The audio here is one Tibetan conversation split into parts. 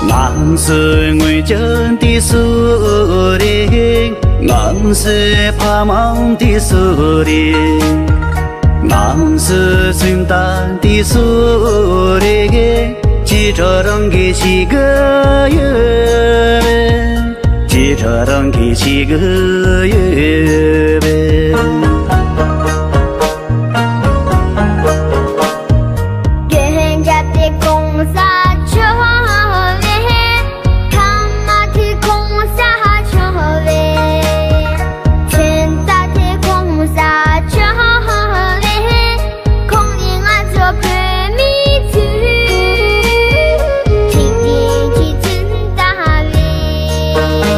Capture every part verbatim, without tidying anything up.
ང་ཚོའི་ངོས་ཀྱི་དུས་སུ་རེད། ང་ཚོའི་ཕ་མའི་དུས་སུ་རེད། ང་ཚོའི་སེམས་ལྟ་དུས་སུ་རེད། ཅི་དྲག་རང་གི་ཤི་གི་ཡོད། ཅི་དྲག་རང་གི་ཤི་གི་ཡོད། རྒྱལ་ཡོངས་དེ་གོང་ས་མཆོག་ལེ། ཐ་མ་དེ་གོང་ས་མཆོག་ལེ། ཚོན་མདོག་དེ་གོང་ས་མཆོག་ལེ། ཁོང་ནི་ང་ཚོ་བོད་མི་ཚོའི་འཇིག་རྟེན་གྱི་མཚོན་རྟགས་ལེ།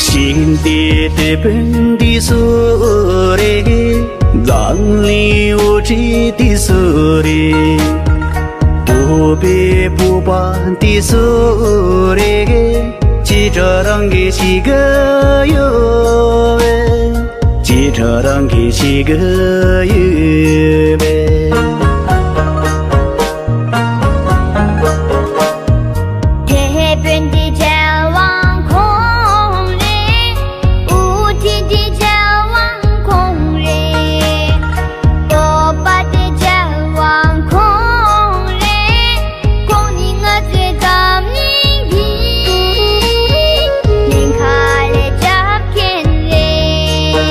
ཤིང་རྟའི་དེད་དཔོན་དེ་སུ་རེད། འཛམ་གླིང་དབུ་ཁྲིད་དེ་སུ་རེད། བོད་པའི་བུ་དཔའ་དེ་སུ་རེད། ཅི་དྲག་རང་གི་ཤི་གི་ཡོད་པས། ཅི་དྲག་རང་གི་ཤི་གི་ཡོད་པས། དེད་དཔོན་དེ་རྒྱལ་དབང་ཁོང་རེད། དབུ་ཁྲིད་དེ་རྒྱལ་དབང་ཁོང་རེད། སྟོབས་པ་དེ་རྒྱལ་དབང་ཁོང་རེད། ཁོང་ནི་ང་ཚོའི་འཛམ་གླིང་འདིའི་ཉེན་ཁ་ལས་སྐྱོབ་མཁན་རེད།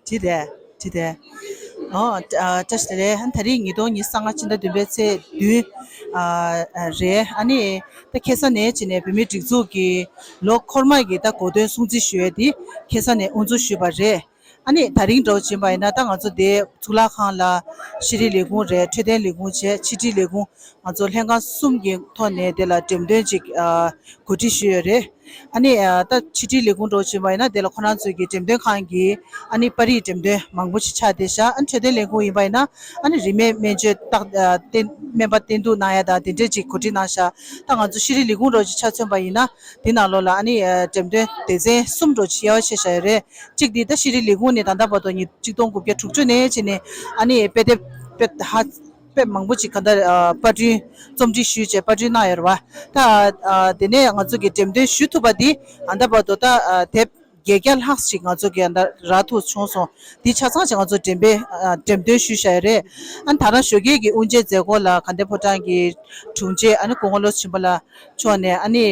བྲིས་ཏེ། བྲིས་ཏེ། ཨོ། ཨ། བཀྲ་ཤིས་བདེ་ལེགས། ཨ། ད་རིང་ཉིས་སྟོང་ཉི་ཤུ་རྩ་ལྔ་ཕྱི་ཟླ་བདུན་པའི་ཚེས་བདུན། ཨ། ཨ། རེད། ཨ་ནི་ད་ཁ་སང་ནས་བྱས་ནས་བོད་མིའི་སྒྲིག་འཛུགས་ཀྱི་ལོ་འཁོར་མ་གི་ད་གོ་སྟོན་སྲུང་བརྩི་ཞུ་ཡས་དེ་ཁ་སང་ནས་དབུ་འཛུགས་ཞུས་པ་རེད། ཨ་ནི་ད་རིང་འདྲ་བོ་བྱས་པ་ཡིན་ན་ད་ང་ཚོ་དེ་གཙུག་ལག་ཁང་ལ་ཤེས་རིག་ལས་ཁུངས་རེད། འཕྲོད་བསྟེན་ལས་ཁུངས་བྱས། ཕྱི་དྲིལ་ལས་ཁུངས། ང་ཚོ་ལྷན་ཁང་གསུམ་གྱི་ཐོག་ནས་དེ་ལ་འགྲེམས་སྟོན་ཅིག་ཨ། གོ་སྒྲིག་ཞུས་ཡོད་རེད། ཨ་ནི། ཨ། ད་ཕྱི་དྲིལ་ལས་ཁུངས་འདྲ་བོ་བྱས་པ་ཡིན་ན་དེ་ལ་ཁོ་རང་ཚོའི་གི་འགྲེམས་སྟོན་ཁང་གི་ཨ་ནི་པར་རིས་འགྲེམས་སྟོན་མང་པོ་ཞིག་ཆགས་བསྡད་ཤག་ཨ། འཕྲོད་བསྟེན་ལས་ཁུངས་ཡིན་པ་ཡིན་ན་ཨ་ནི་རིན་མེད་སྨན་བཅོས་བརྟག་ཨ། བསྟེན། སྨན་པ་བསྟེན་གཏུག་གནང་ཡ་དང་དེ་འདྲས་ཅིག་གོ་སྒྲིག་གནང་ཤག་ད་ང་ཚོ་ཤེས་རིག་ལས་ཁུངས་འདྲ་བོ་ཅིག་ཆ་མཚོན་པ་ཡིན་ན་དེ་ནང་ལོགས་ལ་ཨ་ནི། ཨ། འགྲེམས་སྟོན་སྡེ་ཚན་གསུམ་འདྲ་བོ་ཅིག་དབྱེ་བ་ཕྱེ་བཞག་ཡོད་རེད། གཅིག་དེ་ད་ཤེས་རིག་ལས་ཁུངས་ནས་ད་ལྟ་བར་དུ་ཉིས། ཆིག་སྟོང་དགུ་བརྒྱ་དྲུག་ཅུ་ནས་བྱས་ནས་ཨ་ནི་དཔེ་དེབ་དཔེ་ཧ། དཔེ་མང་པོ་ཅིག་ག་འདྲ། ཨ། པར་སྐྲུན། རྩོམ་སྒྲིག་ཞུས་བྱས་པར་སྐྲུན་གནང་ཡོད་རེད་བ། ད། ཨ། དེ་ནས་ང་ཚོ་གི་འགྲེམས་སྟོན་ཞུ་ཐུབ་པ་འདི་ད་ལྟ་བར་དུ་ད། ཨ། དེབ་བརྒྱད་བརྒྱ་ལྷག་ཅིག་ང་ཚོ་གི་ད་རག་ཐུབ་བྱུང་སོང་། འདི་ཆ་ཚང་ཅིག་ང་ཚོ་འགྲེམས་སྤེལ། ཨ། འགྲེམས་སྟོན་ཞུས་བཞག་ཡོད་རེད། ཨ། ད་རང་ཞོགས་ཀས་ཀྱི་དབུ་འབྱེད་མཛད་སྒོ་ལ་དགའ་ལྡན་ཕོ་བྲང་གི་དྲུང་ཆེ་ཨ་ནི་སྐུ་ངོ་བློ་བཟང་ཆོས་འཕེལ་ལགས་མཆོག་ནས་ཨ་ནི་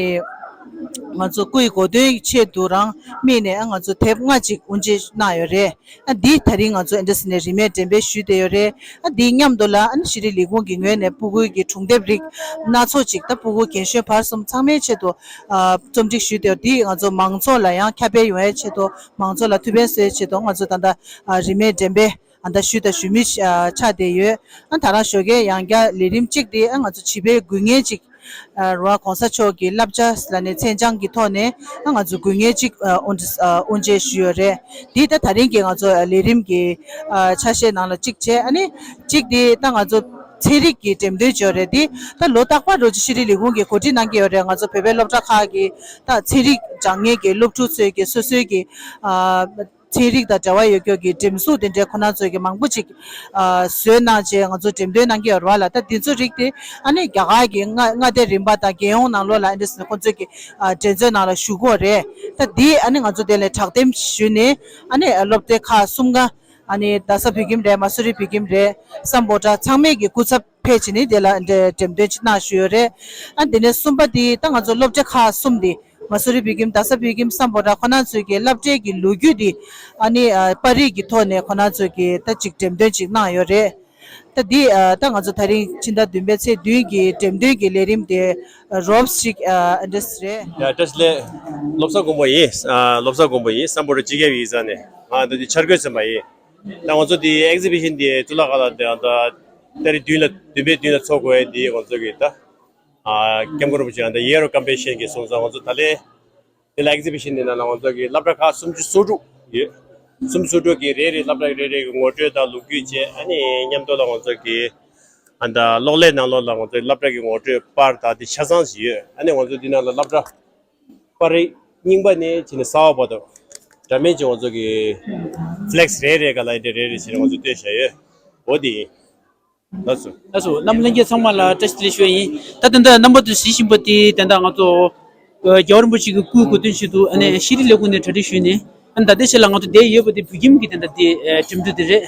ང་ཚོ་སྐུའི་གོ་སྟོན་ཆེད་དུ་རང་དམིགས་ནས་ཨ། ང་ཚོ་དེབ་ལྔ་ཅིག་དབུ་འབྱེད་གནང་ཡོད་རེད། ཨ། འདི་ད་རིང་ང་ཚོ་ཨེ་འདྲ་ཟེར་ནས་རིན་མེད་འགྲེམས་སྤེལ་ཞུས་བསྡད་ཡོད་རེད། ཨ། འདིའི་མཉམ་དུ་ལ་ཨ་ནི་ཤེས་རིག་ལས་ཁུངས་ཀྱི་ངོས་ནས་སྤུ་གུའི་གི་སྒྲུང་དེབ་རིགས་སྣ་ཚོགས་ཅིག་ད་སྤུ་གུ་རྒན་གཞོན་བར་གསུམ་ཚང་མའི་ཆེད་དུ། ཨ། རྩོམ་སྒྲིག་ཞུས་བསྡད་ཡོད། འདི་ང་ཚོ་མང་ཚོགས་ལ་ཡང་ཁྱབ་སྤེལ་ཡོང་ཡའི་ཆེད་དུ། མང་ཚོགས་ལ་ཐུགས་ཕན་གསོས་ཆེད་དུ་ང་ཚོ་ད་ལྟ། ཨ། རིན་མེད་འགྲེམས་སྤེལ་ཨ། ད་ཞུས་དང་ཞུ་མུས་ཆགས་བསྡད་ཡོད། ཨ། ད་རང་ཞོགས་ཀས་ཡང་བསྐྱར་ལས་རིམ་གཅིག་དེ་ཨ། ང་ཚོ་བྱིས་པའི་དགུན་ངལ་ཅིག་ཨ། རེད་བ། གོང་ས་མཆོག་གི་བསླབ་བྱ་ལ་ནས་མཚན་བྱང་གི་ཐོག་ནས་ཨ། ང་ཚོ་དགུན་ངལ་ཅིག་ཨ། དབུ་འབྱེད་ཨ། དབུ་འབྱེད་ཞུས་ཡོད་རེད། འདི་ད་ད་རིང་གི་ང་ཚོ་ལས་རིམ་གྱི་ཨ། ཆ་ཤས་ནང་ལ་གཅིག་བྱས། ཨ་ནི་གཅིག་དེ་ད་ང་ཚོ་ཚན་རིག་གི་འགྲེམས་སྟོན་བྱས་ཡོད་རེད། འདི་ད་ལོ་རྟག་པར་རོ་ཅི་ཤེས་རིག་ལས་ཁུངས་ཀྱིས་གོ་སྒྲིག་གནང་གི་ཡོད་རེད། ང་ཚོ་བོད་པའི་སློབ་གྲྭ་ཁག་གི་ད་ཚན་རིག་སྦྱང་མཁན་གྱི་སློབ་ཕྲུག་ཚོས་ཀྱི་སོ་སོའི་གི་ཨ། ཚན་རིག་དང་འབྲེལ་བ་ཡོད་མཁན་གྱི་འགྲེམས་གཟུགས་དེ་འདྲའི་ཁོ་ན་ཚོས་ཀྱི་མང་པོ་ཅིག་ཨ། བཟོས་གནང་བྱས་ང་ཚོ་འགྲེམས་སྟོན་གནང་གི་ཡོད་རེད་བ་ལ། ད་འདི་ཚོ་རིགས་དེ་ཨ་ནི་རྒྱ་གར་གྱི་མངའ་མངའ་སྡེ་རིམ་པ་དང་རྒྱལ་ཡོངས་ནང་ལོགས་ལ་ཨ་འདྲ་ཟེར་ནས་ཁོ་ཚོས་ཀྱི་ཨ། འགྲན་རྩོད་ནང་ལ་ཞུགས་ཀྱི་ཡོད་རེད། ད་འདི་ཨ་ནི་ང་ཚོ་དེ་ལ་དྲག་འདེམས་ཞུས་ནས་ཨ་ནི་སློབ་གྲྭ་ཁག་གསུམ་ཀ་ཨ་ནི་རྡ་ས་བོད་ཁྱིམ་རེད། མ་སུ་རི་བོད་ཁྱིམ་རེད། སམ་བྷོ་ཊ་ཚང་མས་ཀྱི་སྐུ་ཚབ་ཕེབས་བྱས་ནས་དེ་ལ་འགྲེམས་སྟོན་ཅིག་གནང་ཞུས་ཡོད་རེད། ཨ། དེ་ནས་གསུམ་པ་དེ་ད་ང་ཚོ་སློབ་གྲྭ་ཁག་གསུམ་དེ། མ་སུ་རི་བོད་ཁྱིམ། རྡ་ས་བོད་ཁྱིམ། སམ་བྷོ་ཊ། ཁོ་ན་ཚོའི་གི་སློབ་གྲྭའི་གི་ལོ་རྒྱུས་དེ་ཨ་ནི་ཨ། པར་རིས་ཀྱི་ཐོག་ནས་ཁོ་ན་ཚོས་ཀྱི་ད་ཅིག་འགྲེམས་སྟོན་ཅིག་གནང་ཡོད་རེད། ད་འདི་ཨ། ད་ང་ཚོ་ད་རིང་ཕྱི་ཟླ་བདུན་པའི་ཚེས་བདུན་གྱི་འགྲེམས་སྟོན་གྱི་ལས་རིམ་དེ་རོབ་ཅིག་ཨ། ཨེ་འདྲ་རེད། ཡ། བཀྲ་ཤིས་བདེ་ལེགས། བློ་བཟང་མགོན་པོ་ཡིན། ཨ། བློ་བཟང་མགོན་པོ་ཡིན། སམ་བྷོ་ཊ་སྤྱི་ཁྱབ་ཡིག་ཚང་ནས་ང་འདི་འཆར་འགོད་ཟིན་པ་ཡིན། ད་ང་ཚོ་འདི་ཨེག་ཟི་བི་ཤན་འདི་གཙུག་ལག་ཁང་ལ་འདི་ཨ། ད་ཏ་རིག་བདུན་ལ། བདུན་པའི་བདུན་ལ་འཚོགས་དགོས་ཡ་འདི་ང་ཚོ་གི་ད། ཨ། སྐྱབས་མགོན་རིན་པོ་ཆེ་ཡང་ད་ཡེ་རོ་ཀམ་པེ་ཤན་གྱིས་གསུངས་སོང་། ང་ཚོ་ད་ལན་དེ་ལ་ཨེག་ཟི་བི་ཤན་དེ་ནང་ལ་ང་ཚོ་གི་སློབ་གྲྭ་ཁག་སུམ་ཅུ་སོ་དྲུག་ཡོད། སུམ་ཅུ་སོ་དྲུག་གི་རེ་རེ་སློབ་གྲྭ་རེ་རེ་གི་ངོ་སྤྲོད་དང་ལོ་རྒྱུས་བྱས། ཨ་ནི་མཉམ་དུ་ལ་ང་ཚོ་གི་ཨ་ད་གློག་ཀླད་ནང་ལོགས་ལ་ང་ཚོ་སློབ་གྲྭ་གི་ངོ་སྤྲོད་པར་དང་དེ་ཆ་ཚང་ཞིག་ཡོད། ཨ་ནི་ང་ཚོ་འདི་ནང་ལ་སློབ་གྲྭ་པར་རིས་རྙིང་པ་ནས་བྱས་ནས་གསར་པ་བར་དུ་འདྲ་མིན་གྱི་ང་ཚོ་གི་ཕི་ལེག་སི་རེ་རེ་ག་ལ་རེ་རེ་བྱས་ནས་ང་ཚོ་བཏོན་བཞག་ཡོད། འོ་དེ་ཡིན། ལགས་སོ། ལགས་སོ། རྣམ་པ་ལྷན་རྒྱས་ཚང་མ་ལ་བཀྲ་ཤིས་བདེ་ལེགས་ཞུ་ཡ་ཡིན། ད་ད་ལྟ་རྣམ་པ་ཚོས་གཟིགས་བཞིན་པ་དེ་ད་ལྟ་ང་ཚོ་ཨ། རྒྱལ་བ་རིན་པོ་ཆེ་གི་སྐུའི་གོ་སྟོན་ཆེད་དུ་ཨ་ནི་ཤེས་རིག་ལས་ཁུངས་ནས་གྲ་སྒྲིག་ཞུས་ནས། ཨ་ནི་ད་ལྟའི་ཆར་ལ་ང་ཚོ་འདིར་ཡོད་པ་དེ་བོད་ཁྱིམ་གྱི་ད་ལྟ་དེ་ཨ། འགྲིམ་འགྲུལ་དེ་རེད།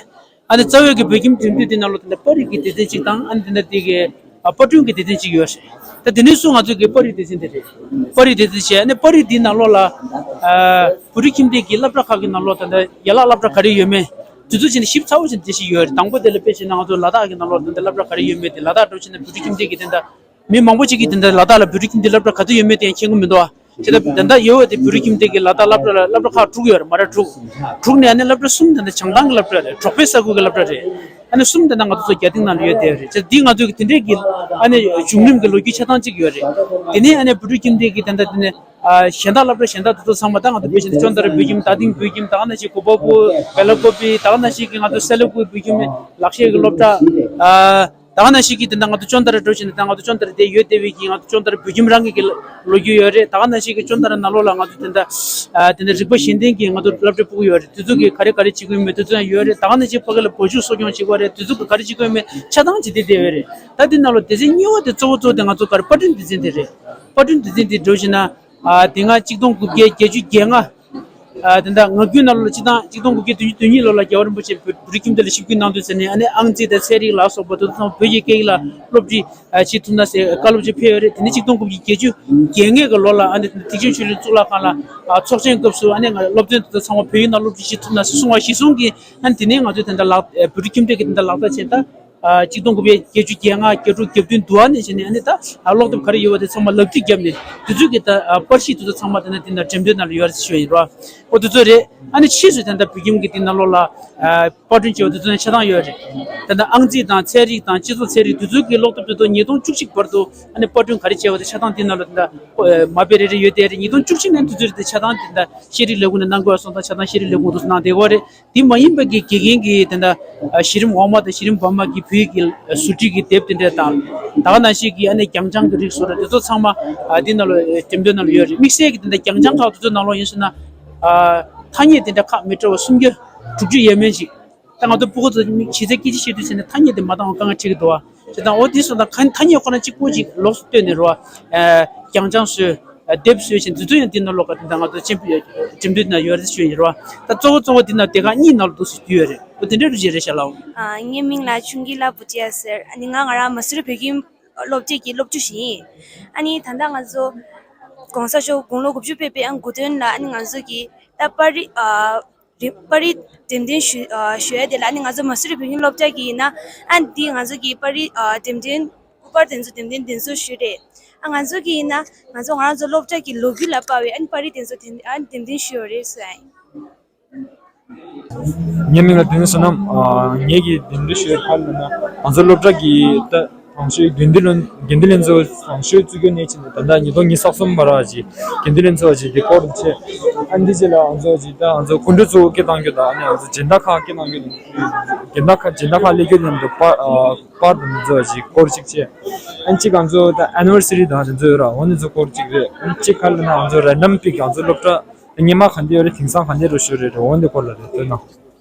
ཨ་ནི་རྩ་བའི་གི་བོད་ཁྱིམ་འགྲིམ་འགྲུལ་དེ་ནང་ལོགས་ད་ལྟ་པར་རིས་ཀྱི་སྡེ་ཚན་གཅིག་དང་། ཨ་ནི་ད་ལྟ་དེ་གི་ཨ། པར་སྐྲུན་གྱི་སྡེ་ཚན་གཅིག་ཡོད་རེད། ད་དེ་ནས་བཟུང་ང་ཚོ་གི་པར་རིས་སྡེ་ཚན་དེ་རེད། པར་རིས་སྡེ་ཚན་བྱས། ཨ་ནི་པར་རིས་འདིའི་ནང་ལོགས་ལ་ཨ། བོད་ཕྲུག་ཁྱིམ་སྡེ་གི་སློབ་གྲྭ་ཁག་གི་ནང་ལོགས་ད་ལྟ་ཡན་ལག་སློབ་གྲྭ་ག་རེ་ཡོད་མེད་དེ་ཚོ་བྱས་ནས་ཞིབ་ཚགས་པོ་བྱས་ནས་དེ་བཞིན་ཡོད་རེད། དང་པོ་དེ་ལ་དཔེ་བྱས་ན་ང་ཚོ་ལ་དྭགས་ཀྱི་ནང་ལོགས་ད་ལྟ་སློབ་གྲྭ་ག་རེ་ཡོད་མེད་དེ། ལ་དྭགས་འགྲོ་བྱས་ན་བོད་ཕྲུག་ཁྱིམ་སྡེ་གི་དེ་འདྲ་མི་མང་པོ་ཅིག་གིས་དེ་འདྲ་ལ་དྭགས་ལ་བོད་ཕྲུག་ཁྱིམ་སྡེ་སློབ་གྲྭ་ག་ཚོད་ཡོད་མེད་དེ་ཡང་མཁྱེན་གྱི་མི་འདུག་ཨ། བྱས་ཙང་དེ་འདྲ་ཡོད་པ་དེ་བོད་ཕྲུག་ཁྱིམ་སྡེ་གི་ལ་དྭགས་སློབ་གྲྭ་ལ་སློབ་གྲྭ་ཁག་དྲུག་ཡོད་རེད། མ་ར་དྲུག་དྲུག་ནས་ཨ་ནི་སློབ་གྲྭ་གསུམ་དེ་འདྲ་བྱང་ཐང་གི་སློབ་གྲྭ་རེད། གྲོགས་པོའི་ས་ཁུལ་གྱི་སློབ་གྲྭ་རེད། ཨ་ནི་གསུམ་དེ་འདྲ་ང་ཚོ་ཚོ་རྒྱ་སྟེང་ནང་ལ་ཡོད་བསྡད་ཡོད་རེད། བྱས་ཙང་འདི་ང་ཚོ་གི་དེ་འདྲའི་གི་ཨ་ནི་བྱུང་རིམ་གྱི་ལོ་རྒྱུས་ཆ་ཚང་གཅིག་ཡོད་རེད། དེ་ནས་ཨ་ནི་བོད་ཕྲུག་ཁྱིམ་སྡེ་གི་དེ་འདྲ་དེ་ནས་ཨ། གཞན་དག་སློབ་གྲྭ་གཞན་དག་དེ་ཚོ་ཚང་མ་ད་ང་ཚོ་དཔེ་བྱས་ན་ཅོན་ཏ་ར་བོད་ཁྱིམ། དྭ་སྟེང་བོད་ཁྱིམ། ད་ག་ནང་བཞིན་གོ་པལ་པུར་བེ་ལ་ཀོ་པི། ད་ག་ནང་བཞིན་གྱི་ང་ཚོ་སེ་ལ་ཀུ་བོད་ཁྱིམ་ལག་ཤེས་ཀྱི་སློབ་གྲྭ། ཨ། ད་ག་ནང་བཞིན་གྱི་དེ་འདྲ་ང་ཚོ་ཅོན་ཏ་ར་འགྲོ་བཞིན་ད་ང་ཚོ་ཅོན་ཏ་ར་དེ་ཡོད་བསྡད་པའི་གི་ང་ཚོ་ཅོན་ཏ་ར་བོད་ཁྱིམ་རང་གི་གི་ལོ་རྒྱུས་ཡོད་རེད། ད་ག་ནང་བཞིན་གྱི་ཅོན་ཏ་ར་ནང་ལོགས་ལ་ང་ཚོ་དེ་འདྲ་ཨ། དེ་འདྲ་རིག་པ་གཞན་ལྡན་གྱི་ང་ཚོ་སློབ་གྲྭ་སྤུ་གུ་ཡོད་རེད། དེ་ཚོ་གིས་ག་རེ་ག་རེ་བྱེད་ཀྱི་ཡོད་མེད་དེ་ཚོ་ཡང་ཡོད་རེད། ད་ག་ནང་བཞིན་ཕ་གི་ལ་བོད་ཕྲུག་གསོ་སྐྱོང་བྱེད་ཀྱི་ཡོད་རེད། དེ་ཚོ་གིས་ག་རེ་བྱེད་ཀྱི་ཡོད་མེད་ཆ་ཚང་བྱེད་བསྡད་བསྡད་ཡོད་རེད། ད་དེ་ནང་ལོགས་སྡེ་ཚན་གཉིས་པ་དེ་གཙོ་བོ་གཙོ་བོ་དེ་ང་ཚོ་ག་རེ་པར་སྐྲུན་སྡེ་ཚན་དེ་རེད། པར་སྐྲུན་སྡེ་ཚན་དེ་འགྲོ་བཞིན་ན། ཨ། དེ་སྔ་གཅིག་སྟོང་དགུ་བརྒྱ་བརྒྱད་ཅུ་གྱ་ལྔ། ཨ་དེ་འདྲ་ངག་རྒྱུན་ནང་ལོགས་ལ་སྤྱིར་བཏང་ཆིག་སྟོང་དགུ་བརྒྱ་བདུན་ཅུ་དོན་གཉིས་ལོ་ལ་རྒྱལ་བ་རིན་པོ་ཆེ་བོད་བོད་རིགས་ཁྱིམ་སྡེ་ལ་ཞིབ་འགུལ་གནང་དུས་ཟེར་ནས། ཨ་ནི་ཨང་རྩིས་དང་ཚན་རིག་ལ་སོགས་པ་དེ་ཚོ་ཚང་མ་བོད་ཀྱི་སྐད་ཡིག་ལ་སློབ་ཁྲིད་ཨ་བྱེད་ཐུབ་ན་ཟེར་བཀའ་སློབ་ཅིག་ཕེབས་ཡོད་རེད། དེ་ནས་ཆིག་སྟོང་དགུ་བརྒྱ་བརྒྱད་ཅུ་གྱ་ལྔ་གི་ལོ་ལ་ཨ་ནི་ཐེག་ཆེན་ཆོས་གླིང་གཙུག་ལག་ཁང་ལ་ཨ་ཚོགས་ཆེན་སྐབས་སུ་ཨ་ནི་ང་སློབ་ཚན་དེ་ཚོ་ཚང་མ་བོད་ཡིག་ནང་སློབ་ཁྲིད་བྱེད་ཐུབ་ན་ཟེར་གསུངས་པ་གཞིར་བཟུང་གིས། ཨ་ནི་དེ་ནས་ང་ཚོས་དེ་འདྲ་ལག་ཨ་བོད་རིགས་ཁྱིམ་སྡེ་གི་དེ་འདྲ་ལག་བསྟར་བྱས། ད་ཨ་ཆིག་སྟོང་དགུ་བརྒྱ་བརྒྱད་ཅུ་གྱ་ལྔ། གྱ་དྲུག། གྱ་བདུན་དུ་བ་ནས་བྱས་ནས། ཨ་ནི་ད་ཨ་ཀློག་དེབ་ག་རེ་ཡོད་པ་དེ་ཚང་མ་ལག་བྲིས་བརྒྱབ་ནས། དེ་ཚོ་གི་ད་ཨ་པར་ཤིཊ་དེ་ཚོ་ཚང་མ་དེ་ན་དེ་འདྲ་འགྲེམས་སྟོན་ནང་ལ་ཡོད་རེད་ཞུ་ཡ་ཡིན་རོ། ཨོ་དེ་ཚོ་རེད། ཨ་ནི་ཕྱིས་སུ་དེ་འདྲ་བོད་ཁྱིམ་གྱི་དེ་ནང་ལོགས་ལ་ཨ་པར་སྐྲུན་བྱས་པ་དེ་ཚོ་ནས་ཆ་ཚང་ཡོད་རེད། དེ་འདྲ་ཨང་རྩིས་དང་ཚན་རིག་དང་སྤྱི་ཚོགས་ཚན་རིག་དེ་ཚོ་གི་ཀློག་དེབ་དེ་ཚོ་ཉིས་སྟོང་བཅུ་གཅིག་བར་དུ་ཨ་ནི་པར་སྐྲུན་ག་རེ་བྱས་པ་དེ་ཆ་ཚང་དེ་ནང་ལ་དེ་འདྲ་ཨ་མ་དཔེ་རེ་རེ་ཡོད་དེ་རེད། ཉིས་སྟོང་བཅུ་གཅིག་ནས་དེ་ཚོ་རེད། དེ་ཆ་ཚང་དེ་འདྲ་ཤེས་རིག་ལས་ཁུངས་ནས་གནང་དགོས་སོང་། ད་ཆ་ཚང་ཤེས་རིག་ལས་ཁུངས་དུ་གནང་བསྡད་ཡོད་རེད། དེ་མ་ཡིན་པ་གི་དགེ་རྒན་གྱི་དེ་འདྲ་ཨ་གཞི་རིམ་འོག་མ་དང་གཞི་རིམ་བར་མ་གི་བོད་ཀྱི་ཨ་ཟུར་ཁྲིད་ཀྱི་དེབ་དེ་འདྲ་དང་། ད་ག་ནང་བཞིན་གྱི་ཨ་ནི་རྒྱང་བྱང་གི་རིགས་སོགས་རེད། དེ་ཚོ་ཚང་མ་ཨ་འདི་ནང་ལ་ཨ་འགྲེམས་སྟོན་ནང་ལ་ཡོད་རེད། དམིགས་བསལ་གྱི་དེ་འདྲ་རྒྱང་བྱང་ཁག་དེ་ཚོའི་ནང་ལོགས་ཡིན་ཟེར་ན། ཨ་ཐ་སྙད་དེ་འདྲ་ཁག་མི་འདྲ་བ་སུམ་བརྒྱ་དྲུག་ཅུ་ཡས་མས་ཅིག་ད་ང་ཚོ་ཕྲུ་གུ་ཚོ་མི་གཞི་རྩའི་སྐད་ཆ་བཤད་དུས་ཟེར་ནས་ཐ་སྙད་དེ་མ་འདང་བ་དཀའ་ངལ་འཕྲད་ཀྱི་འདུག་བ། བྱས་ཙང་འོ་དེ་སོང་ཙང་ཁ་ཐ་སྙད་ཁོ་ན་གཅིག་པོ་ཅིག་ལོགས་སུ་བཏོན་ནས་རེད་བ། ཨ་རྒྱང་བྱང་བཟོས། ཨ་དེབ་བཟོས་བཞིན་དེ་ཚོ་ཡང་དེ་ནང་ལོགས་ཀ་དེ་འདྲ་ང་ཚོ་ཆེན་པོ་ཡོད། འགྲེམས་སྟོན་ནང་ཡོད་རེད་ཞུ་ཡིན་རེད་བ། ད་གཙོ་བོ་གཙོ་བོ་དེ་ནང་དེ་ག་གཉིས་ནང་ལ་འདུག་སེ་བསྡུས་ཡོད་རེད། འོ་དེ་འདྲ་རུ་བྱས་རེད་ཤག་ལགས། ཨ་ངའི་མིང་ལ་ཆུང་སྐྱིད་ལྷ་བུ་ཅེ་ཟེར། ཨ་ནི་ང་ང་རང་མ་སུ་རི་བོད་ཁྱིམ་སློབ་གྲྭ་གི་སློབ་ཕྲུག་ཞིག་ཡིན། ཨ་ནི་ད་ལྟ་ང་ཚོ་གོང་ས་མཆོག་དགུང་ལོ་དགུ་བཅུ་ཕེབས་པའི་ཨང་དགུ་སྟོན་ལ། ཨ་ནི་ང་ཚོ་གི་ད་པར་རིས་ཨ་རི་པར་རིས་འགྲེམས་སྟོན་ཞུ་ཨ་ཞུ་ཡ་དེ་ལ། ཨ་ནི་ང་ཚོ་མ་སུ་རི་བོད་ཁྱིམ་སློབ་གྲྭ་གི་ཡིན་ན། ཨ་འདི་ང་ཚོ་གི་པར་རིས་ཨ་འགྲེམས་སྟོན་སྐུ་པར་དེ་ཚོ་འགྲེམས་སྟོན་དེ་ཚོ་ཞུས་རེད། ཨ་ང་ཚོ་གི་ཡིན་ན་ང་ཚོ་ང་རང་ཚོ་སློབ་གྲྭ་གི་ལོ་རྒྱུས་ལ་དཔག་པའི་ཨ་ནི་པར་རིས་དེ་ཚོ་འགྲེམས་ཨ་འགྲེམས་སྟོན་ཞུས་ཡོད་རེད་ཟེར་ཡ་ཡིན། ངའི་མིང་ལ་དོན་བསོད་ནམས། ཨ་ངེད་ཀྱིས་འགྲེམས་སྟོན་ཞུས་ཡ་ག་རེ་ལབ་ན། ང་ཚོ་སློབ་གྲྭ་གི་ད་དང་ཤོས་དགེ་འདུན་ལྷན་དགེ་འདུན་ལྷན་ཚོགས་དང་ཤོས་བཙུགས་རྒྱུ་ནས་བྱས་ནས་ད་ལྟ་ཉིས་སྟོང་ཉི་ཤུ་རྩ་གསུམ་བར་བ་ཅིག་དགེ་འདུན་ལྷན་ཚོགས་ཅིག་དེ་སྐོར་དུ་བྱས། ཨ་འདི་རྗེས་ལ་ང་ཚོ་ཅིག་ད་ང་ཚོ་སྐུ་མགྲོན་གཙོ་བོ་སྐད་བཏང་རྒྱུ་དང་། ཨ་ནི་ང་ཚོ་སྦྱིན་བདག་ཁག་སྐད་བཏང་རྒྱུ་དང་། སྦྱིན་བདག་ཁག་སྦྱིན་བདག་ཁག་སླེབས་རྒྱུ་མཉམ་དུ་པར་ཨ་པར་དང་འདི་ཚོ་ཅིག་སྐོར་ཅིག་བྱས། ཨ་ནི་གཅིག་ང་ཚོ་ད་ཨེ་ནི་ཝར་སེ་རི་དང་དེ་ཚོ་ཡོད་ར། འོ་འདི་ཚོ་སྐོར་ཅིག་རེད། ཨ་ནི་གཅིག་ག་རེ་ལབ་ན་ང་ཚོ་རེན་ཌམ་པིག་ང་ཚོ་སློབ་གྲྭ་སྔོན་མ་ག་འདྲ་ཡོད་རེད། དེང་སང་ག་འདྲ་རུ་ཤོར་རེད་རེད། འོ་འདི་སྐོར་ལ་རེད། དོན་དག་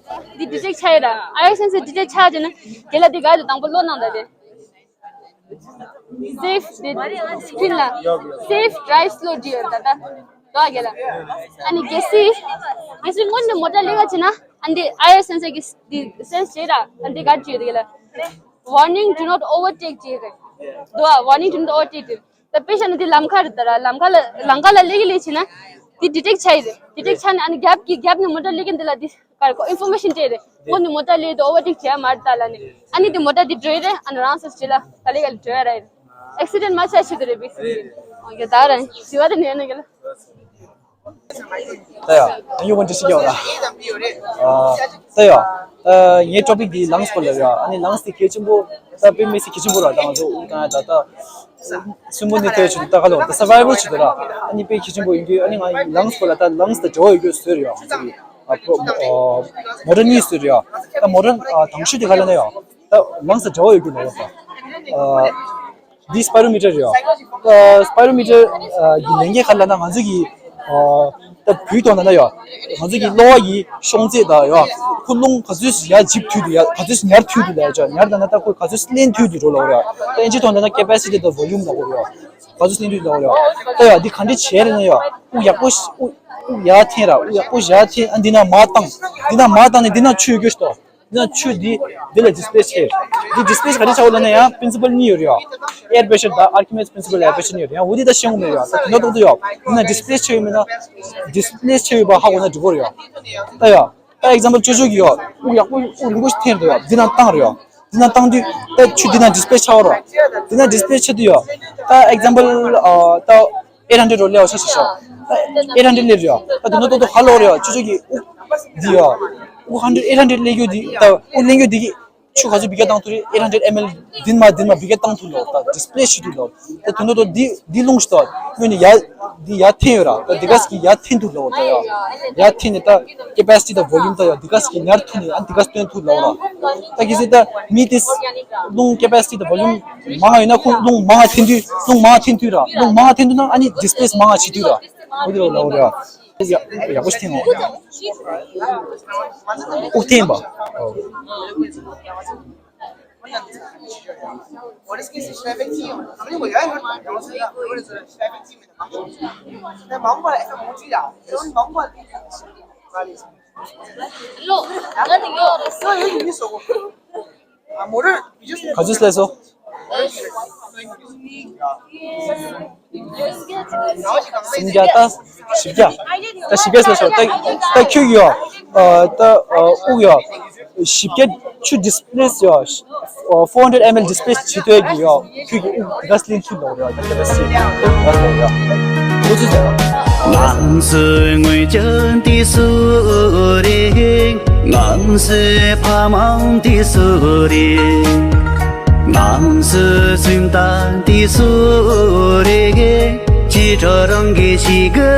འདི་ཌི་ཊེག་ཆགས་ཡོད་ར། ཨའི་སེན་སར་ཌི་ཊེག་ཆགས་བྱས་ན་རྒན་ལགས་འདི་ག་རེ་དང་པོ་ཀློག་གནང་ད་དེ། Save the screen ལ། Save drive slow dear ད་ལྟ་དོ་རྒན་ལགས། ཨ་ནི་གལ་སྲིད་གལ་སྲིད་སྔོན་ནས་མོ་ཊ་སླེབས་ཀ་བྱས་ན། ཨ་འདི་ཨའི་སེན་སར་གི་འདི་སེན་སི་བྱས་ར། ཨ་འདི་ག་རེ་བྱས་རེད་རྒན་ལགས། Warning, do not overtake བྱས་རེད་དོ། Warning, do not overtake བྱས། ད་དཔེ་བཞག་ན་འདི་ལམ་ཁ་རེད་ད་ར། ལམ་ཁ་ལ་ལམ་ཁ་ལ་སླེབས་ཀྱི་སླེབས་བྱས་ན་འདི་ཌི་ཊེག་ཆགས་ཡི་རེད། ཌི་ཊེག་ཆགས་ནས་ཨ་ནི་རྒྱབ་ཀྱི་རྒྱབ་ནས་མོ་ཊ་སླེབས་ཀྱི་འདི་ལ་འདི་ག་རེ་ཁོ་ཨིན་ཕོར་མེ་ཤན་སྤྲད་རེད། སྔོན་ནས་མོ་ཊ་སླེབས་དུས་ཨོ་ཝར་ཊེག་བྱས་མ་རེད་ད་ལབ་ནས། ཨ་ནི་འདི་མོ་ཊ་འདི་འགྲོ་ཡི་རེད། ཨ་ནི་རང་སོ་སོ་ལ་ག་ལེ་ག་ལེ་འགྲོ་ཡ་རེད། ཨེག་སི་ཌེན་མ་ཆགས་ཆེད་དུ་རེད། བིག་སི་འདི་ཨོ་ཀེ། ད་རང་ཞི་བ་དེ་ནས་ནས་ག་ལ། ད་ཡ་ཡུ་ཝན་ཏི་ཤི་ཀྱ་ཝ་ར། ཨ་ད་ཡ་ཨ་ངའི་ཊོ་པིག་འདི་ལངས་སྐོར་ལ་ཡ། ཨ་ནི་ལངས་དེ་གལ་ཆེན་པོ། ད་དཔེ་མི་སྲིད་གལ་ཆེན་པོ་ར། ད་ང་ཚོ་དབུགས་བཏང་ཡ་ད་ད་སྲིན་པོ་ནི་ཐོས་ཆེད་དུ་ད་ག་ལོ་ད་སར་ཝའི་ཝལ་ཆེད་དུ་ར། ཨ་ནི་དཔེ་གལ་ཆེན་པོ་ཡིན་དུས། ཨ་ནི་ང་ལངས་སྐོར་ལ་ད་ལངས་དང་འབྲེལ་བ་ཡོད་རྒྱུ་བཟོས་རེད་ཡ། ང་ཚོ་གི་ཨ་པོ་ཨ་མོ་ཊ་གཉིས་བཟོས་རེད་ཡ། ད་མོ་ཊ་ཨ་དང་ཤོས་དེ་ག་ལབ་ན་ཡ། ད་ལངས་དང་འབྲེལ་བ་ཡོད་རྒྱུ་ལ་ཡ། ད་ཨ་འདི་སི་པའི་རོ་མི་ཊར་རེད་ཡ། ད་སི་པའི་རོ་མི་ཊར་ཨ་གི་ལས་འགན་ག་ལབ་ན། ང་ཚོ་གི་ཨ་ད་བོད་ཐོག་ན་ན་ཡ། ང་ཚོ་གི་གློ་བ་གི་ཤོང་ཚད་ད་ཡ། ཁོ་རླུང་ག་ཚོད་ཡར་འཇིབ་མཐུད་དུ་ཡ། ག་ཚོད་ཉར་མཐུད་དུ་ལ་ཡ། ཉར་ད་ན་ད་ཁོ་ག་ཚོད་ལེན་མཐུད་དུ་འགྲོ་ལ་ཡ། ད་ཨིན་ཇི་ཐོག་ན་ན་ཀེ་པ་སི་ཊི་དང་ཝོ་ལུམ་ལ་གོ་ཡ། ག་ཚོད་ལེན་མཐུད་ལ་གོ་ཡ། ད་ཡ་འདི་ག་འདྲ་བྱས་རེད་ན་ཡ། དབུགས་ཡག་པོ་ཞིག་དབུགས་དབུགས་ཡར་འཐེན་ར། དབུགས་ཡག་པོ་ཞིག་ཡར་འཐེན། ཨ་འདི་ན་མར་བཏང་། འདི་ན་མར་བཏང་ནས་འདི་ན་ཆུ་རྒྱུ་ཞིག་ད། འདི་ན་ཆུ་འདི་འདི་ལ་ཌི་སི་པི་ལེ་སི་བྱེད། འདི་ཌི་སི་པི་ལེ་སི་ག་རེ་བྱ་བ་ལབ་ན་ཡང་པི་རིན་སི་པལ་གཉིས་ཡོད་རེད་ཡ། ཨེར་པི་རེ་ཤར་དང་ཨར་ཁི་མེ་ཌི་སི་པི་རིན་སི་པལ་ཨེར་པི་རེ་ཤར་གཉིས་ཡོད་རེད་ཡ། འོ་འདི་ད་ཤེས་འོང་མེད་རེད་ཡ། ད་དེ་འདྲ་ཏོག་ཏོ་ཡོད། འདི་ན་ཌི་སི་པི་ལེ་སི་བྱས་ཡོད་མེད་ན། ཌི་སི་པི་ལེ་སི་བྱས་ཡོད་པ་ཧ་གོ་ན་འགྲིག་གི་རེད་ཡ། ད་ཡ། ད་ཨེག་ཛམ་པལ་ཅོ་ཅོ་གི་ཡ། དབུགས་ཡག་པོ་དབུགས་ལུང་པོ་ཞིག་འཐེན་རེད་ཡ། འདི་ན་བཏང་རེད་ཡ། འདི་ན་བཏང་དུས་ད་ཆུ་འདི་ན་ཌི་སི་པི་ལེ་སི་ཆགས་པ་རེད། འདི་ན་ཌི་སི་པི་ལེ་སི་ཆགས་དུས་ཡ། ད་ཨེག་ཛམ་པལ་ཨ་ད་ཨེཊ་ཧན་ཌེཌ་རོ་ལེ་ཡ་ཆ་ཆ་ཆ། ད་ཨེཊ་ཧན་ཌེཌ་ལེ་རེད་ཡ། ད་དེ་ནོ་ཏོག་ཏོ་ཧ་ལོ་རེད་ཡ། ཆུ་ཆུ་གི་དབུགས་འདི་ཡ། དབུགས་ཧན་ཌེཌ་ཨེཊ་ཧན་ཌེཌ་ལེ་རྒྱུ་འདི། ད་དབུགས་ལེན་རྒྱུ་འདི་གི་ཆུ་ག་ཚོད་བི་ཀ་བཏང་ཐུབ་རེད། ཨེཊ་ཧན་ཌེཌ་ཨེམ་ཨེལ་འདི་ན་མར་འདི་ན་མར་བི་ཀ་བཏང་ཐུབ་ལོ། ད་ཌི་སི་པི་ལེ་སི་བྱེད་ཐུབ་ལོ། ད་དེ་ནོ་ཏོག་འདི་འདི་རླུང་ཞིག་ད་སྔོན་ནས་ཡ་འདི་ཡར་འཐེན་ཡོད་ར། ད་འདི་ག་ཟིག་གི་ཡར་འཐེན་ཐུབ་ལོ། ད་ཡ་ཡར་འཐེན་ནས་ད་ཀེ་པ་སི་ཊི་དང་ཝོ་ལུམ་ད་ཡ་འདི་ག་ཟིག་གི་ཉར་ཐུབ་ནས་ཨ་འདི་ག་སྟོན་ཐུབ་ལོ་ར། ད་གལ་སྲིད་ད་མི་དེ་རླུང་ཀེ་པ་སི་ཊི་དང་ཝོ་ལུམ་མང་ང་ཡོད་ན་ཁོ་རླུང་མང་ང་འཐེན་དུས་རླུང་མང་ང་འཐེན་དུས་ར། རླུང་མང་ང་འཐེན་དུས་ན་ཨ་ནི་ཌི་སི་པི་ལེ་སི་མང་ང་བྱེད་དུས་ར། འོ་དེ་རོ་ལ་འོ་ར། ཡག་པོ་ཞིག་འཐེན་འོ། དབུགས་འཐེན་པ། Lo, ngani yo reso. 아, 뭐를? ག་ཚོད་སླེབས་སོང་། སུམ་བརྒྱ་ད་བཞི་བརྒྱ། ད་བཞི་བརྒྱ་སླེབས་སོང་། ད་ད་ཁྱོད་ཡོ། ཨ་ད་ཨ་དབུགས་ཡོ། བཞི་བརྒྱ་ཆུ་ཌིས་པི་ལེས་ཡོ། ཨ་four hundred ml displace བྱེད་འདོད་ཀྱི་ཡོ། ཁྱོད་ཀྱི་དབུགས་དེ་ག་ལེན་ཐུབ་ལོག་རེད། ད་ཁྱོད་ལ་སི་ད་ལོག་རེད། ཁོ་ཚོས་ང་ཚོའི་ངོས་ཀྱང་དེ་སུ་རེད། ང་ཚོའི་ཕ་མ་དེ་སུ་རེད། ང་ཚོའི་སེམས་ཐག་དེ་སུ་རེད། ཅི་ཁྲོ་རང་གི་ཞིག་གི